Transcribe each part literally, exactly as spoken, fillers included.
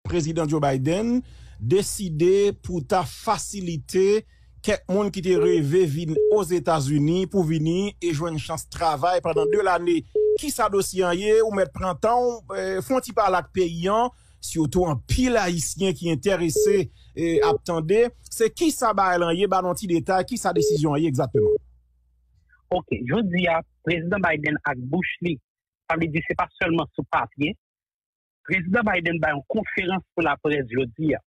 Prezidan Joe Biden deside pou ta fasilite kèk moun ki te reve vin Ozetazini pou vini e jwenn chans travay pandan de lane. Kisa dosye an ye? Ou mèt pran tan w, eh, fè yon ti pale ak peyi an, sitou anpil Ayisyen ki enterese, eh, ap tande. Se kisa bagay lan ye? Ba n yon ti detay, kisa desizyon an ye egzakteman? Ok, jodi a, Prezidan Biden ak bouch li, sa vle di se pa sèlman sou papye. Prezidan Biden bay yon konferans pou laprès jodi a.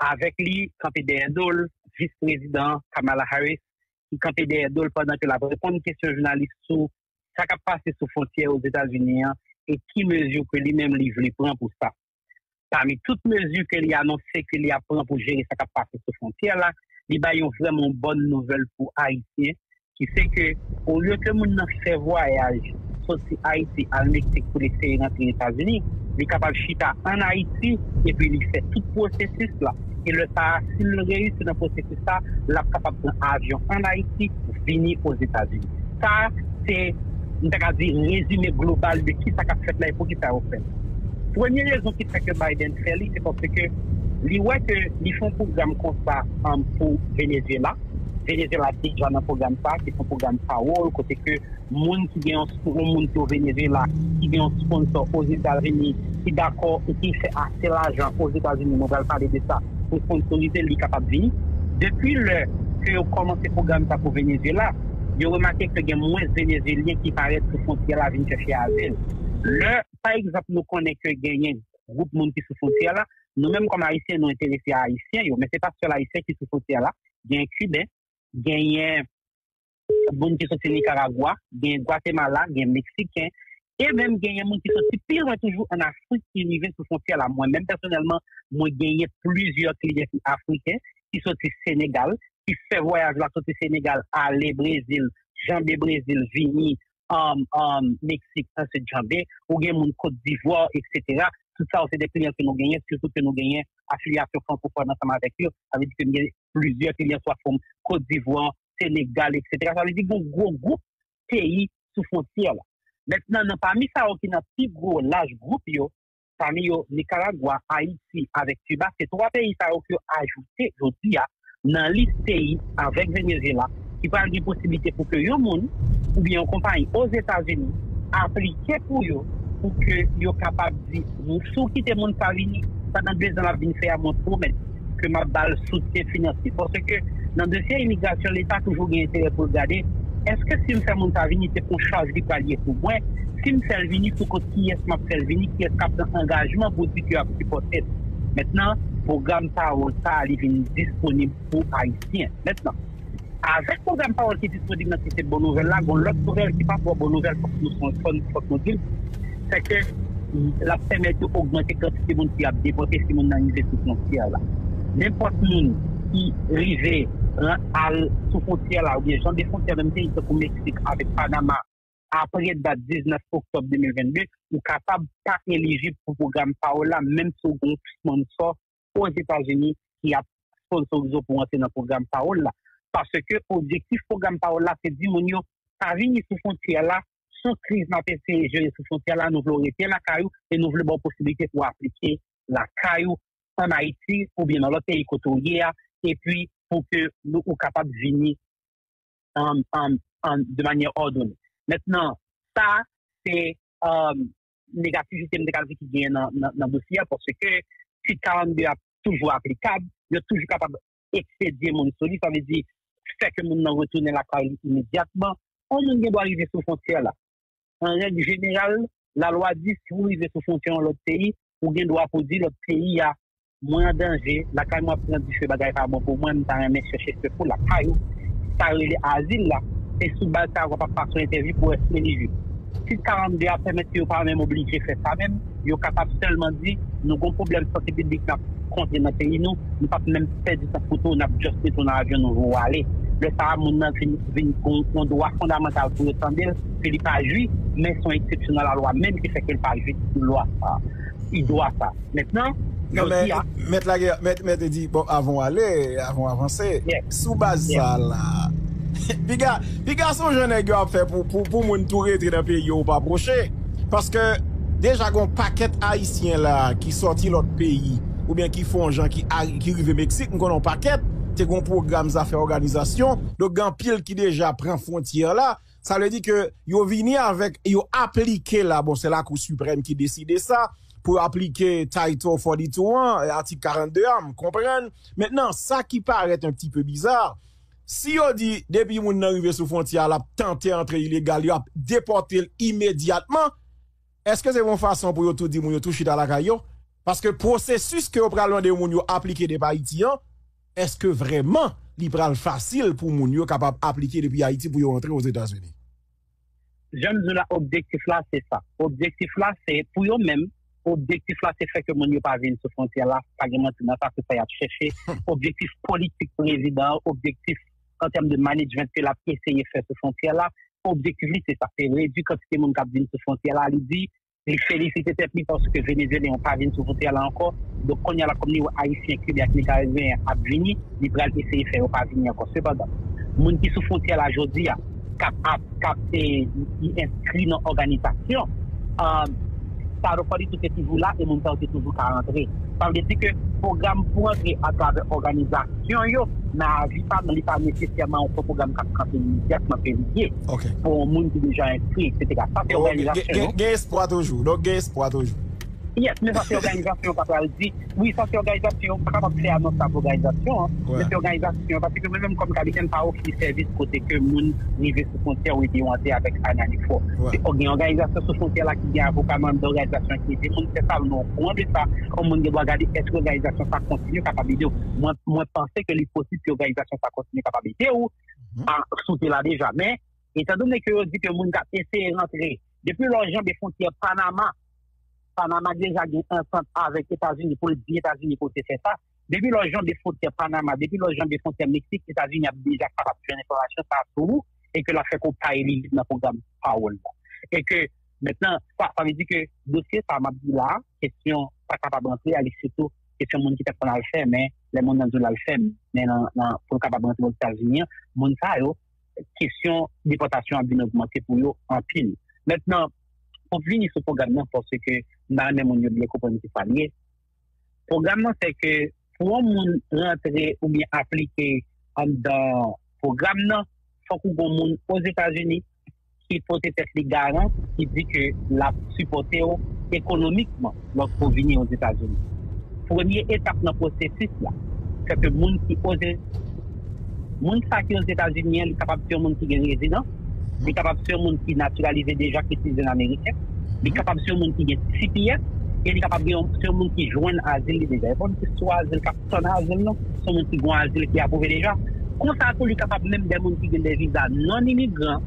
Avèk li, kanpe dèyè do l, vis prezidan Kamala Harris, ki kanpe dèyè do l pandan ke l ap reponn kesyon jounalis sou sa k ap pase sou fwontyè Ozetazini an e ki mezi ke li menm li vle pran pou sa. Pami tout mezi ke li anonse ke li ap pran pou jere sa k ap pase sou fwontyè la, li bay yon vrèman yon bòn nouvèl pou Ayisyen, ki se ke olye ke moun nan fè vwayaj soti Ayiti al Meksik pou l eseye rantre Etazini, li kapab chita ann Ayiti epi li fè tout pwosesis la. E lè sa a, si l reyisi nan pwosesis sa, l ap kapab pran avyon ann Ayiti vini Ozetazini. Sa a, se, m ta ka di, rezime global de kisa k ap fèt la e poukisa yo fè l. Premye rezon ki fè ke Biden fè li, se paske li wè ke li fè yon pwogram konsa, um, pou Venezuela. Venezuela deja nan pwogram sa, ki se yon pwogram Parole, kote ke moun ki gen yon, yon moun ki o Venezuela, ki gen yon sponsò Ozetazini, ki dakò e ki fè ase lajan Ozetazini, nou pral pale de sa, pou sponsorize l, li kapab vini. Depi lè ke yo kòmanse pwogram sa pou Venezuela, yo remake ke gen mwens Venezuelyen ki parèt sou fwontyè la vin chèche azil. Lè, pa egzanp, nou konnen ke genyen gwoup moun ki sou fwontyè la, nou menm kòm Ayisyen, nou enterese a Ayisyen yo, men se pa sèl Ayisyen ki sou fwontyè la, gen Kiben, genyen moun ki soti Nikaragwa, gen Gwatemala, gen Meksiken, e menm genyen moun ki soti pi lwen toujou ann Afrik ki rive sou fwontyè la. Mwen menm pèsonèlman, mwen genyen plizyè kliyan ki afriken, ki soti Senegal, ki fè vwayaj la soti Senegal, ale Brezil, janbe Brezil, vini, um, um, Meksik, answit janbe, ou gen moun Kot Divwa, etsetera. Tout sa yo se de kliyan ke nou genyen, sitou ke nou genyen afilyasyon frankofòn ansanm avèk yo. Sa vle di ke m gen plizyè kliyan swa fòm Kot Divwa, Senegal, etsetera. Sa vle di gen yon gwo gwoup peyi sou fwontyè la. Mentnan, nan pami sa yo ki nan pi gwo laj gwoup yo, pami yo Nikaragwa, Ayiti avèk Kiba, se twa peyi sa yo ke yo ajoute jodi a nan lis peyi avèk Venezuela ki pral gen posiblite pou ke yon moun oubyen yon konpayi Ozetazini aplike pou yo, pou ke yo kapab di, si w kite moun sa vini, pandan de zan l ap vin fè a, mwen pwomèt ke m ap ba l soutyen finansye. Paske nan dosye imigrasyon, Leta toujou gen enterè pou l gade, èske si m fè moun sa vini, se pou chaj li pral ye pou mwen? Si m fè l vini, sou kont kiyès m ap fè l vini, kiyès k ap pran angajman pou di ke y ap sipòte l? Mentnan, pwogram Pawòl sa a, li vin disponib pou Ayisyen. Mentnan, avèk pwogram Pawòl ki disponib nan, ki se bon nouvèl la, gon lòt nouvèl ki pa twò bon nouvèl, fòk nou, fòk, fòk nou di l, se ke l ap pèmèt yo ogmante kantite moun ki ap depòte si moun nan rive sou fwontyè la. Nenpòt moun ki rive al sou fwontyè la oubyen janbe fwontyè menm peyi tankou Meksik avèk Panama apre dat diznèf oktòb de mil vennde, ou kapab pa elijib pou pwogram Pawòl la, menm si w gen yon sponsò Ozetazini ki ap sponsorize w pou w antre nan pwogram Pawòl la. Paske objektif pwogram Pawòl la, se di moun yo pa vini sou fwontyè la, se yon kriz n ap eseye jere sou fwontyè la, nou vle w rete lakay ou e nou vle ba w posiblite pou w aplike lakay ou, ann Ayiti oubyen nan lòt peyi kote w ye a, epi pou ke nou, ou kapab vini an, an, an, de manyè òdone. Mentnan, sa, se, um, negativite m te ka di ki genyen nan, nan, nan dosye a, paske Tit karannde a toujou aplikab, yo toujou kapab ekspedye moun sou li, sa vle di, fè ke moun nan retounen lakay li imedyatman. Yon moun gen dwa rive sou fwontyè la. An règ jeneral, lalwa di, si w rive sou fwontyè yon lòt peyi, ou gen dwa pou di lòt peyi a, mwen an danje, lakay mwen ap pran dife, bagay pa bon pou mwen, m ta renmen chèche sekou lakay ou. Sa yo rele azil la. E sou baz sa a, w ap pase yon entèvyou pou w elijib. Tit karannde a pèmèt ke yo pa menm oblije fè sa menm. Yo kapab sèlman di, nou gon pwoblèm sante piblik n ap kontre nan peyi nou, nou p ap menm pèdi tan koute w, n ap just mete w nan avyon, nou voye w ale. Lè sa a, moun nan vin, vin gon yon dwa fondamantal pou yo tande l, ke li pa jwi, men se yon eksepsyon nan lalwa menm ki fè ke l pa jwi lwa sa a. Li dwa sa. Mentnan, Non, men, jodi a, Mèt Lagè, Mèt, Mèt te di, bon, avan w ale, avan w avanse, yeah, sou baz sa a la, piga, piga se yon jan nèg yo ap fè pou, pou, pou moun tou rete nan peyi yo, ou pa pwoche. Paske, Deja gen yon pakèt Ayisyen la ki sòti lòt peyi, oubyen ki fè yon jan ki, a- ki rive Meksik, m konnen yon pakèt, te gen yon pwogram zafè òganizasyon, donk gen anpil ki deja pran fwontyè la, sa vle di ke yo vini avèk, yo aplike la, bon, se Lakou Siprèm ki deside sa, pou yo aplike Title forty-two an, atik karannde a, m konprann. Mentnan, sa ki parèt un petit peu bizarre, si yo di depi moun nan rive sou fwontyè a, l ap tante antre ilegal, yo ap depòte l imedyatman, èske se yon fason pou yo tou di moun yo tou chita lakay yo? Paske pwosesis ke yo pral mande moun yo aplike depi Ayiti an, èske vrèman li pral fasil pou moun yo kapab aplike depi Ayiti pou yo antre Ozetazini? Jan m di w la, objektif la se sa. Objektif la se, pou yo menm, objektif la se fè ke moun yo pa vin sou fwontyè la, pa gen manti nan sa, se sa y ap chèche. Objektif politik prezidan an, objektif an tèm de management ke l ap eseye fè sou fwontyè la, objektif li se sa, se redui kantite moun k ap vin sou fwontyè la, li di, li felisite tèt li paske Venezuelyen yo pa vin sou fwontyè la ankò. Donk kounye a la, kòm li wè Ayisyen, Kiben ak Nikaragweyen ap vini, li pral eseye fè yo pa vini ankò. Sepandan, moun ki sou fwontyè la jodi a, k ap, ap, k ap e, ki enskri nan òganizasyon, um, Title forty-two te toujou la e moun sa yo te toujou ka rantre. Sa vle di ke pwogram pou antre atravè òganizasyon yo, nan avi pa m, li pa nesesèman yon pwogram k ap kanpe imedyatman ke li ye Ok. pou yon moun ki deja enskri, etsetera. Sa se Bon, gen, òganizasyon gen, yo. Gen espwa toujou. Donk, gen espwa toujou. Yes, men sa se òganizasyon k ap pral di. Wi, sa se òganizasyon, m pa kapab fè anons sa pou òganizasyon an. Wè. Men se òganizasyon, paske mwen menm kòm Kalifen pa ofri sèvis kote ke moun rive sou fwontyè ou ede yo antre avèk Sign on It Form. Wè. Se gen òganizasyon sou fwontyè la ki gen avoka, manm de òganizasyon ki ede moun fè sa, nou okouran de sa. Kòm moun gen dwa gade èske òganizasyon sa kontinye kapab ede w. Mwen, mwen panse ke li posib ke òganizasyon sa kontinye kapab ede w, Mhm. a, sou te la deja. Men, etandone ke yo di ke moun k ap eseye rantre, depi lè w janbe fwontyè Panama, Panama deja gen antant avèk Etazini pou l di Etazini pou te fè sa. Depi lè w janbe fwontyè Panama, depi lè w janbe fwontyè Meksik, Etazini ap deja kapab jwenn enfòmasyon sa sou ou e ke l ap fè ke w pa elijible nan pwogram parole la. E ke mentnan, sa, sa vle di ke dosye sa m ap di la, kesyon pa kapab rantre a, li sitou kesyon moun ki t ap konn al fè, men lè moun nan di w l al fè, men nan, nan, pou l kapab rantre Ozetazini an, moun sa yo, kesyon depòtasyon ap vin ogmante pou yo anpil. Mentnan, pou vini sou pwogram nan, paske m ta renmen moun yo byen konprann ki sa l ye. Pwogram nan se ke pou yon moun rantre oubyen aplike anndan pwogram nan, fòk ou gen yon moun Ozetazini ki pote tèt li garan, ki di ke l ap sipòte w ekonomikman lòske w vini Ozetazini. Premye etap nan pwosesis la, se ke moun ki Oze- moun sa ki Ozetazini an, li kapab se yon moun ki gen rezidans, li kapab se yon moun ki natiralize deja, ki sitizèn ameriken, li kapab se yon moun ki gen T P S, e li kapab gen yon, se yon moun ki jwenn azil li deja. E pa yon moun ki sou azil, k ap tann azil, non. Se yon moun ki gen azil ki apwouve deja. Konsa tou, li kapab menm de moun ki gen de viza non imigran,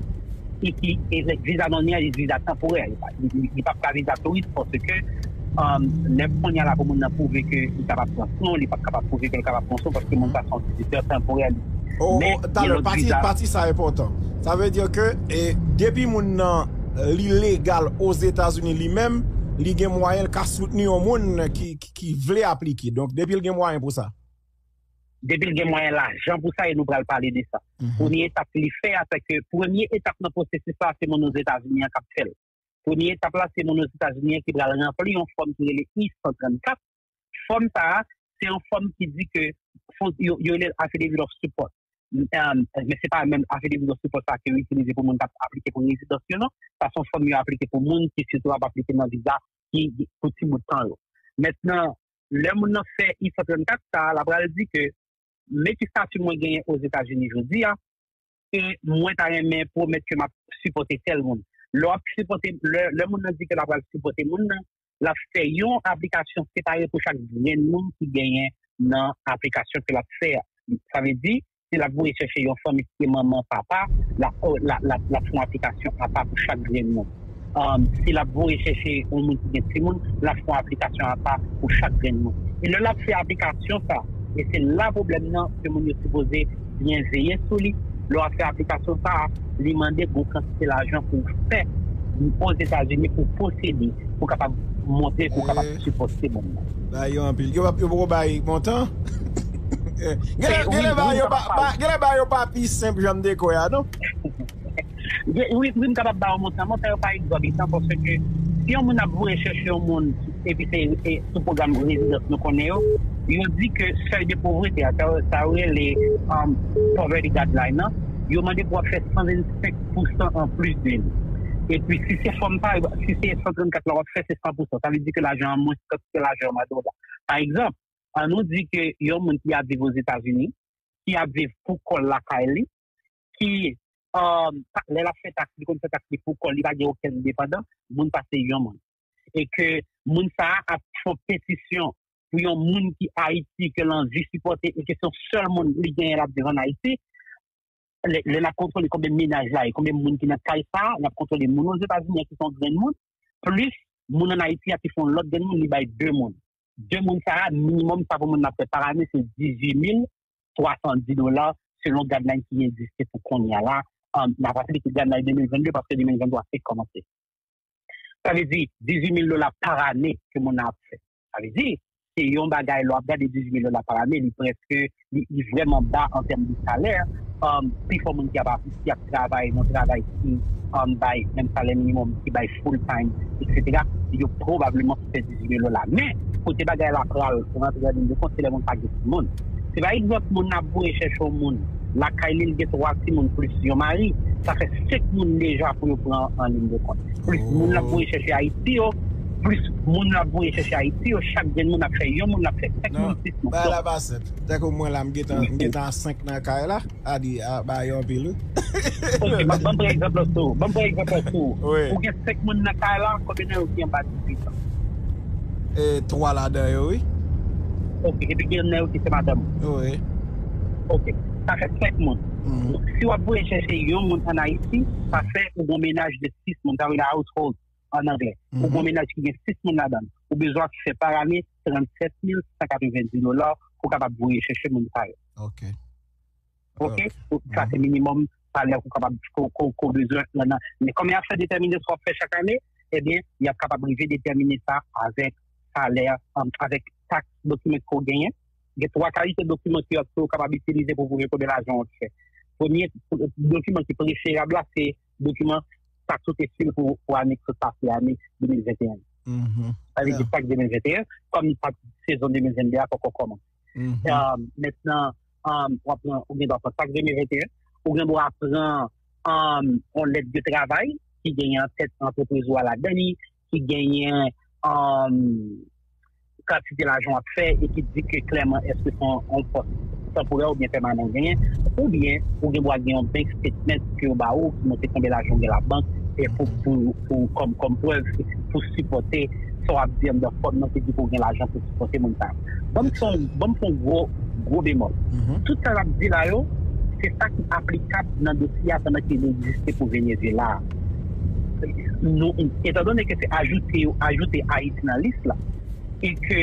e ki, e viza non imigran, viza tanporè. Li, li, li p ap ka viza touris, paske, um, lè kounye a la pou moun nan pwouve ke li kapab pran swen, li p ap kapab pwouve ke li kapab pran swen, paske moun sa se yon vizitè tanporè li. Oh, Men, oh, talè, gen lòt pati, viza. Pati sa enpòtan. Sa vle di ke, e, depi moun nan, e, li legal Ozetazini li menm, li gen mwayen l ka soutni yon moun ki, ki, ki vle aplike. Donk, depi l gen mwayen pou sa. Depi l gen mwayen lajan pou sa, e nou pral pale de sa. Mhm. Premye etap li fè a, se ke premye etap nan pwosesis la, se moun Ozetazini an k ap fè l. Premye etap la, se moun Ozetazini an ki pral ranpli yon fòm ki rele I san trannkat. Fòm sa a, se yon fòm ki di ke fon- yo, yo rele l Affidavit of Support. Um, men se pa menm Affidavit of Support sa ke yo itilize pou moun k ap aplike pou rezidans yo, non. Sa se yon fòm yo aplike pou moun ki sitou ap aplike nan viza ki pou ti bout tan yo. Mentnan, lè moun nan fè I san trannkat sa, l ap pral di ke men ki estati mwen genyen Ozetazini jodi a, e mwen ta renmen pwomèt ke m ap sipòte tèl moun. Lè w ap sipòte, lè, lè moun nan di ke l ap pral sipòte moun nan, l ap fè yon aplikasyon separe pou chak grenn moun ki genyen nan aplikasyon ke l ap fè a. Sa vle di, si l ap voye chèche yon fanmi ki se manman, papa, l ap, l ap, l ap, l ap fè yon aplikasyon apa pou chak grenn moun. Um, si l ap voye chèche yon moun ki gen timoun, l ap fè yon aplikasyon apa pou chak grenn moun. E lè l ap fè aplikasyon sa, e se la pwoblèm nan ke moun yo sipoze byen veye sou li. Lè w ap fè aplikasyon sa, li mande gwo kantite lajan pou w fè Ozetazini pou posede, pou w kapab montre ke w kapab sipòte moun nan. Ba yo anpil. Yo, yo poko bay montan. Genlè, genlè ba yo pa, ba, genlè ba yo pa pi senp jan m te kwè a, non? Gen- Wi, wi, m kapab ba w montan. Montan yo pa egzòbitan paske Si yon moun ap voye chèche yon moun, epi se e, sou pwogram rezidans nou konnen yo, yo di ke sèy de povrete a, sa, sa yo rele um, poverty guideline nan, yo mande pou w ap fè san vennsenk pousan an plis de li. Epi si se fòm pa, si se san trannkat la w ap fè, se san pousan. Sa vle di ke lajan an mwens kantite lajan yo mande w la. Pa egzanp, ann nou di ke yon moun ki ap viv Ozetazini, ki ap viv pou kò l lakay li, ki um, lè l ap fè taks, li konn fè taks li pou kò l, li pa gen okenn depandan, moun sa se yon moun. E ke moun sa a ap fè yon petisyon pou yon moun ki Ayiti, ke l anvi sipòte, e ke se yon sèl moun li genyen l ap viv ann Ayiti, lè, lè n ap kontwole konbyen menaj la ye, konbyen moun ki nan kay sa a, n ap kontwole moun Ozetazini an ki se yon grenn moun, plis moun ann Ayiti a ki se yon lòt grenn moun, li bay de moun. De moun sa a, minimòm sa pou moun nan ap fè pa ane, se dizuit mil twa san dis dola, selon guideline ki egziste pou kounye a la. Um, n ap aplike guideline de mil venn de paske de mil venn twa fèk kòmanse. Sa vle di, dizuit mil dola pa ane ke moun nan ap fè. Sa vle di, se yon bagay, lè w ap gade dizuit mil dola pa ane, li prèske, li, li vrèman ba an tèm de salè. Um, pifò moun ki ap, ki ap travay nan travay ki um, bay menm salè minimòm, ki bay full time, etsetera, yo pwobableman fè dizuit mil dola. Men, kote bagay la pral rantre an liy de kont, se lè moun pa gen timoun. Se pa egzanp, moun nan ap voye chèche yon moun lakay li, li gen twa timoun plis yon mari, sa fè senk moun deja pou yo pran an liy de kont. Plis moun nan ap voye chèche Ayiti yo, plis moun nan ap voye chèche Ayiti yo, chak grenn moun ap fè yon moun, ap fè senk moun, sis moun. Bagay la pa senp. Tankou mwen la, m gentan, m gentan a senk nan kay la. A di, a, ba yo anpil, wi. Ok, ban, ban m pran egzanp la sou ou. Ban m pran egzap la sou ou. Wi. Ou gen senk moun nan kay la, konbyen nan yo ki anba dizuit an? E, twa ladan yo, wi. Ok, epi gen nan yo ki se madanm ou? Wi. Ok, sa fè senk moun. Mhm. Si w ap voye chèche yon moun ann Ayiti, sa fè ou gen yon menaj de sis moun, sa vle di a household ann anglè. Ou gen yon menaj ki gen sis moun ladan l. Ou bezwen ap fè pa ane trannsèt mil san katrevenndis dola pou w kapab voye chèche moun sa yo. Ok. Ok? Sa se minimòm salè ke w kapab, ke w bezwen nan. Men kòman y ap fè detèmine sa w ap fè chak ane? Ebyen, y ap kapab rive detèmine sa avèk salè, avèk taks dokiman ke w genyen. Gen twa kalite dokiman ke w kapab itilize pou pwouve konbyen lajan w ap fè. Premye dokiman ki preferab la, se dokiman taks ou te fil pou, pou ane ki sot pase, ane de mil venteyen. Sa vle di taks de mil venteyen, kòm taks sezon de mil vennde a poko kòmanse. Mentnan, w ap pran, ou gen dwa pran taks de mil venteyen, ou gen dwa pran yon lèt de travay ki genyen antèt antrepriz ou a ladan li, ki genyen kantite lajan w ap fè e ki di ke klèman èske se yon, yon pòs tanporè oubyen pèmanan w genyen, oubyen ou gen dwa gen yon bank statement ke yo ba ou ki montre konbyen lajan w gen labank e pou, pou, pou, kòm, kòm prèv pou sipòte sa w ap di anndan fòm nan ki di ke w gen lajan pou sipòte moun sa yo. Ban m fè yon, ban m fè yon gwo, gwo bemòl. Tout sa n ap di la yo, se sa ki aplikab nan dosye a pandan ke li egziste pou Venezuela a. Nou, etandone ke se ajoute yo ajoute Ayiti nan lis la, e ke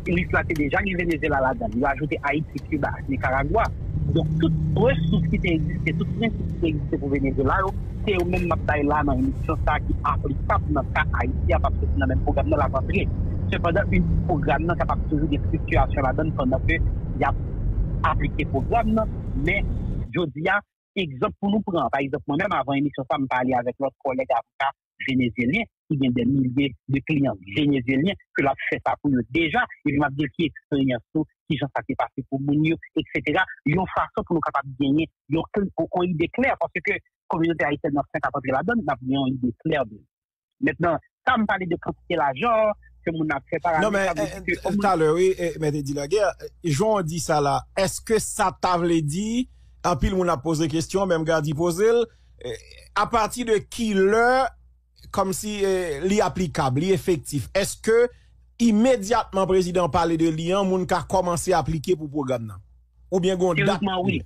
lis la te deja gen Venezuela ladan l, yo ajoute Ayiti, Kiba, Nikaragwa. Donk, tout resous ki te egziste, tout prensip ki te egziste pou Venezuela yo, se yo menm m ap bay la nan emisyon sa a ki aplikab nan ka Ayiti a, paske se nan menm pwogram nan l ap antre. Sepandan, pwogram nan kapab toujou gen fliktiyasyon ladan l pandan ke y ap aplike pwogram nan, men jodi a, egzanp pou nou pran, pa egzanp, mwen menm, avan emisyon sa, m pale avèk lòt kòlèg avoka venezyelyen ki gen dè milye de kliyan venezyelyen ke l ap fè sa pou yo deja, epi m ap di l ki eksperyans ou, kijan sa te pase pou moun yo, etsetera, yon fason pou nou kapab genyen yon, yon, yon ide klè, paske kominote ayisyèn nan fenk ap antre ladan l, n ap gen yon ide klè de li. Mentnan, sa m pale de kantite lajan ke moun nan ap fè pa ane, sa vle di ke yon moun. Talè, wi, Mèt Edi Laguerre, jan w di sa la, èske sa ta vle di, anpil moun ap poze kesyon, menm Gardy poze l, apati de ki lè, kòmsi, li aplikab, li efektif? Èske imedyatman prezidan an pale de li an, moun ka kòmanse aplike pou pwogram nan? Oubyen gen yon dat? Teyorikman, wi.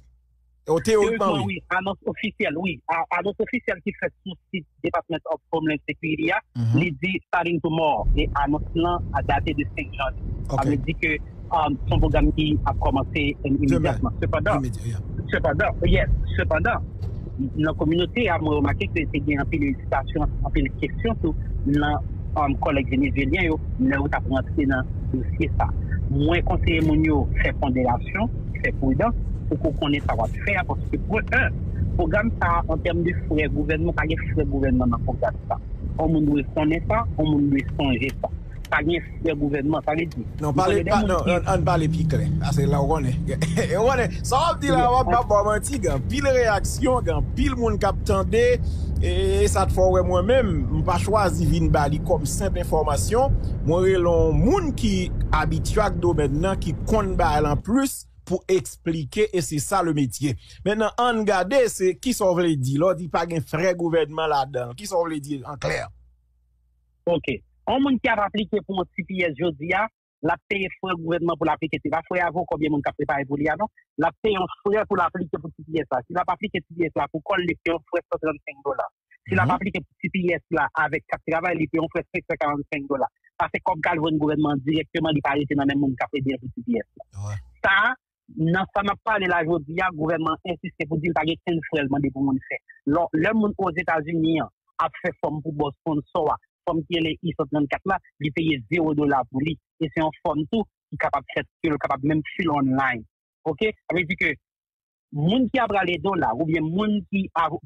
Teyorikman, wi. Anons ofisyèl, wi. Anons ofisyèl ki fèt sou sit Department of Homeland Security a, li di starting tomorrow. E anons lan a date de senk janvye. Sa vle di ke se yon pwogram ki ap kòmanse imedyatman. Sepandan, sepandan, yes, sepandan, nan kominote a, mwen remake ke te gen anpil ezitasyon, anpil kesyon tou nan kòlèg venezyelyen yo lè yo t ap rantre nan dosye sa. Mwen konseye moun yo fè ponderasyon, fè pridans pou ke w konnen sa w ap fè a, paske pwen en, pwogram sa a, an tèm de frè gouvènman, pa gen frè gouvènman nan pwogram sa. Yon moun dwe konnen sa, yon moun dwe sonje sa. Pa gen frè gouvènman, sa vle di. Non, pale, pa, non, an, an pale pi klè. Paske la, ou konnen. Ou konnen, sa w ap di la, w ap, w ap ba w manti, gen anpil reyaksyon, gen anpil moun k ap tande. E, e sa t fè w wè mwen menm, m pa chwazi vin ba li kòm senp enfòmasyon. Mwen rele yon moun ki abitye ak domèn nan, ki konn bagay lan plis pou eksplike, e se sa le metye. Mentnan, ann gade, se kisa w vle di. Lè w di pa gen frè gouvènman ladan, kisa w vle di an klè? Ok. Yon moun ki ap aplike pou yon T P S jodi a, l ap peye frè gouvènman pou l aplike. Se pa frè avoka oubyen moun k ap prepare pou li a, non. L ap peye yon frè pou l aplike pou T P S la. Si l ap aplike T P S la pou kò l, li peye yon frè san trannsenk dola. Si l ap aplike pou T P S la avèk kat travay, li peye yon frè senk san karannsenk dola. Sa se kòb k al jwenn gouvènman an dirèkteman, li pa rete nan men moun k ap ede l pou T P S la. Sa, nan sa n ap pale la jodi a, gouvènman an ensiste pou di l pa gen kenn frè l mande pou moun fè. Lò, lè moun Ozetazini an ap fè fòm pou bò sponsò a, fòm ki rele I san trannkat la, li peye zewo dola pou li. E se yon fòm tou ki kapab fèt, ke l kapab menm fil online. Ok? Sa vle di ke moun ki ap rale dola, oubyen moun ki, avo-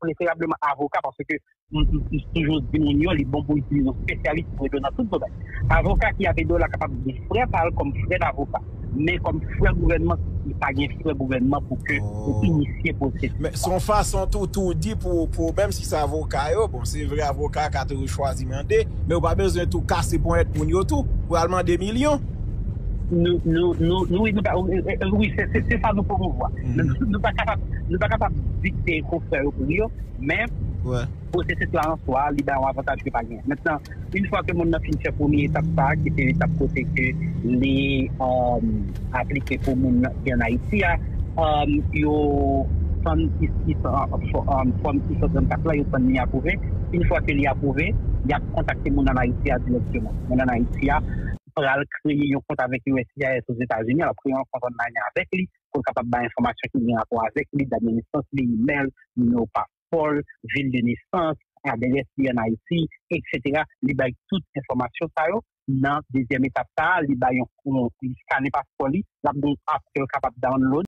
preferableman avoka, paske m, m, m toujou di moun yo, li bon pou itilize yon espesyalis pou ede w nan tout domèn. Avoka ki ap ede w la kapab gen frè pa l kòm frè d avoka. Men kòm frè gouvènman, li pa gen frè gouvènman pou ke ou inisye pwosedi. Men se yon fason tou, tou di pou, pou, menm si se avoka yo, bon, se vre avoka ka toujou chwazi mande, men ou pa bezwen tou kase ponyèt moun yo tou, pou al mande milyon. Nou, nou, nou, nou, wi, nou pa, wi, wi, se, se, se sa nou pwomouvwa. Nou, nou pa kapab, nou pa kapab dikte konfrè yo pou yo, men pwosesis la an swa, li bay yon avantaj ke pa gen. Mentnan, yon fwa ke moun nan fin fè premye etap sa a, ki se etap kote ke li, um, aplike pou moun ki ann Ayiti a, um, yo tann I- I- um, fò- um, fòm I san trannkat la, yo tann li apwouve. Yon fwa ke li apwouve, y ap kontakte moun ann Ayiti a dirèkteman. Moun ann Ayiti a pral kreye yon kont avèk U S C I S Ozetazini, l ap kreye yon kont online avèk li, pou l kapab bay enfòmasyon ki gen rapò avèk li, dat de nesans li, imèl, nimewo paspò l, vil de nesans, adrès li ann Ayiti, etsetera. Li bay tout enfòmasyon sa yo. Nan dezyèm etap sa a, li bay yon, yon, li skanen paspò li, l ap gen yon app ke l kapab download.